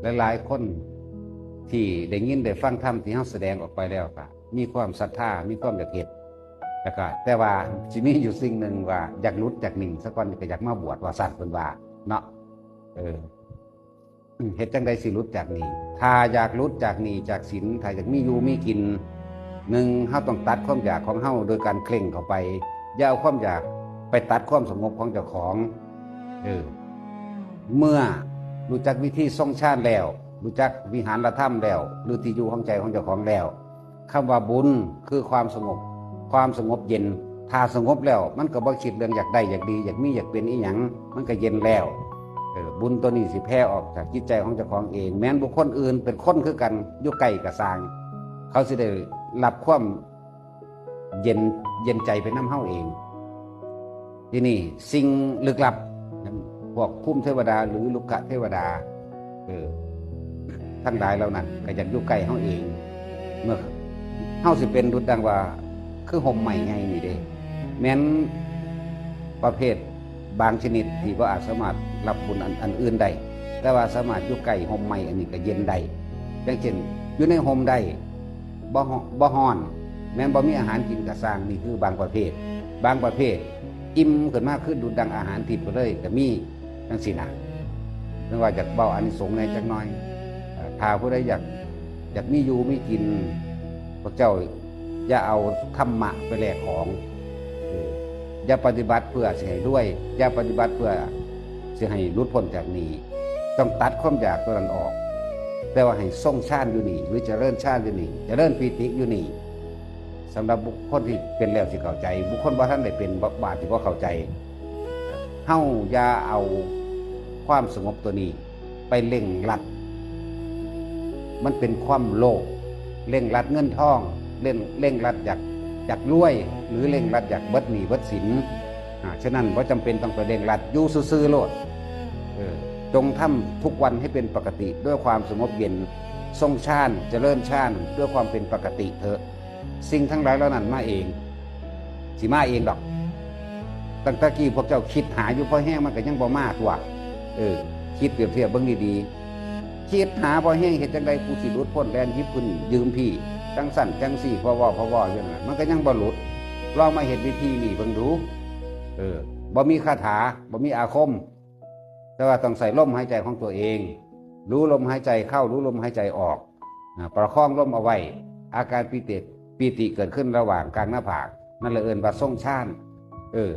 ຫຼາຍໆຄົນທີ່ໄດ້ຍິນໄດ້ຟັງທຳທີ່ເຮົາສະແດງອອກໄປແລ້ວ ກໍມີຄວາມສັດທາ ມີຄວາມຢາກເຮັດ ແລ້ວກໍ ແຕ່ວ່າຊິມີຢູ່ສິ່ງໜຶ່ງວ່າ ຢາກຫຼຸດຈາກໜີ້ສາກ່ອນ ກໍຢາກມາບວດ ວ່າຊັ້ນເພິ່ນວ່າເນາະ. ເອີ ເຮັດຈັ່ງໃດຊິຫຼຸດຈາກໜີ້? ຖ້າຢາກຫຼຸດຈາກໜີ້ຈາກສິນ ຖ້າຢາກມີຢູ່ມີກິນ, ໜຶ່ງ ເຮົາຕ້ອງຕັດຄວາມຢາກຂອງເຮົາໂດຍການເຄັ່ງເຂົ້າໄປ. ຢ່າເອົາຄວາມຢາກໄປຕັດຄວາມສະຫງົບຂອງເຈົ້າຂອງ. ເອີ ເມື່ອຮູ້ຈັກວິທີຊົງຊານແລ້ວ, ຮູ້ຈັກວິຫານລະທຳແລ້ວ ຫຼື ທີ່ຢູ່ຂອງໃຈຂອງເຈົ້າຂອງແລ້ວ, ຄຳວ່າບຸນຄືຄວາມສະຫງົບ, ຄວາມສະຫງົບເຢັນ. ຖ້າສະຫງົບແລ້ວ ມັນກໍບໍ່ຄິດເລື່ອງຢາກໄດ້ ຢາກດີ ຢາກມີ ຢາກເປັນອີ່ຫຍັງ, ມັນກໍເຢັນແລ້ວ. ເອີ ບຸນຕົວນີ້ຊິແຜ່ອອກຈາກຈິດໃຈຂອງເຈົ້າຂອງເອງ. ແມ່ນບຸກຄົນອື່ນເປັນຄົນຄືກັນ ຢູ່ໃກ້ກໍຊ່າງ, ເຂົາຊິໄດ້ຮັບຄວາມເຢັນ, ເຢັນໃຈໄປນຳເຮົາເອງ. ທີ່ນີ້ສິ່ງລຶກລັບ ພວກພູມເທວະດາ ຫຼື ລຸກຂະເທວະດາ ເອີ ທັງຫຼາຍເຫຼົ່ານັ້ນກໍຢາກຢູ່ໃກ້ເຮົາເອງ. ເມື່ອເຮົາຊິເປັນດຸດດັ່ງວ່າ ຄືຮົ່ມໄມ້ໃຫຍ່ນີ້ເດ້, ແມ່ນປະເພດບາງຊະນິດທີ່ບໍ່ອາດສາມາດຮັບບຸນອັນ, ອັນອື່ນໄດ້, ແຕ່ວ່າສາມາດຢູ່ໃກ້ຮົ່ມໄມ້ອັນນີ້ກໍເຢັນໄດ້. ຢ່າງເຊັ່ນ ຢູ່ໃນຮົ່ມໄດ້ ບໍ່ຮ້ອນ, ບໍ່ຮ້ອນ, ແມ່ນບໍ່ມີອາຫານກິນກໍຊ່າງ, ນີ້ຄືບາງປະເພດ. ບາງປະເພດ ອີ່ມຂຶ້ນມາຄືດຸດດັ່ງອາຫານທິບໄປເລີຍກໍມີ ຈັ່ງຊີ້ນະ. ເຖິງວ່າຢາກເວົ້າອານິສົງແດ່ຈັກໜ້ອຍ, ເອີ ຖ້າຜູ້ໃດຢາກ, ຢາກມີຢູ່ມີກິນ, ພວກເຈົ້າຢ່າເອົາທຳມະໄປແລກຂອງ. ເອີ ຢ່າປະຕິບັດເພື່ອຊິໃຫ້ລວຍ, ຢ່າປະຕິບັດເພື່ອຊິໃຫ້ຫຼຸດພົ້ນຈາກໜີ້. ຕ້ອງຕັດຄວາມຢາກຕົວນັ້ນອອກ, ແຕ່ວ່າໃຫ້ຊົງຊານຢູ່ນີ້ ຫຼື ຈະເລີນຊານຢູ່ນີ້, ຈະເລີນປີຕິຢູ່ນີ້. ສຳລັບບຸກຄົນທີ່ເປັນແລ້ວຊິເຂົ້າໃຈ, ບຸກຄົນບໍ່ທັນໄດ້ເປັນ ບາດຊິບໍ່ເຂົ້າໃຈ. ເຮົາຢ່າເອົາຄວາມສະຫງົບຕົວນີ້ໄປເລັ່ງລັດ, ມັນເປັນຄວາມໂລບ, ເລັ່ງລັດເງິນທອງ, ເລັ່ງ, ເລັ່ງລັດຢາກ, ຢາກລວຍ ຫຼື ເລັ່ງລັດຢາກເບິດໜີ້ເບິດສິນ. ອາ, ສະນັ້ນບໍ່ຈຳເປັນຕ້ອງໄປເລັ່ງລັດ, ຢູ່ຊື່ໆໂລດ. ເອີ, ຈົ່ງທຳທຸກວັນໃຫ້ເປັນປົກກະຕິດ້ວຍຄວາມສະຫງົບເຢັນ, ຊົງຊານ, ຈະເລີນຊານດ້ວຍຄວາມເປັນປົກກະຕິເຖາະ. ສິ່ງທັງຫຼາຍເຫຼົ່ານັ້ນມາເອງ, ຊິມາເອງດອກ. ຕັ້ງແຕ່ກີ້ພວກເຈົ້າຄິດຫາຢູ່ພໍແຮງ ມັນກໍຍັງບໍ່ມາຕົວະ. ເອີ, ຄິດປຽບທຽບເບິ່ງດີໆ. ຄິດຫາພໍແຮງເຮັດຈັ່ງໃດກູຊິຫຼຸດພົ້ນ, ແລ່ນຫຍິບຂຶ້ນຢືມພີ້, ຈັ່ງຊັ້ນຈັ່ງຊີ້, ພໍເວົ້າພໍເວົ້າຢູ່ນັ້ນ, ມັນກໍຍັງບໍ່ຫຼຸດ. ລອງມາເຮັດວິທີນີ້ເບິ່ງດູ. ເອີ, ບໍ່ມີຄາຖາ, ບໍ່ມີອາຄົມ, ແຕ່ວ່າຕ້ອງໃຊ້ລົມຫາຍໃຈຂອງຕົວເອງ, ຮູ້ລົມຫາຍໃຈເຂົ້າ, ຮູ້ລົມຫາຍໃຈອອກ, ອາ, ປະຄອງລົມເອົາໄວ້, ອາການປີຕິ, ປີຕິເກີດຂຶ້ນລະຫວ່າງກາງໜ້າຜາກ, ນັ້ນລະເອີ້ນວ່າຊົງຊານ. ເອີ,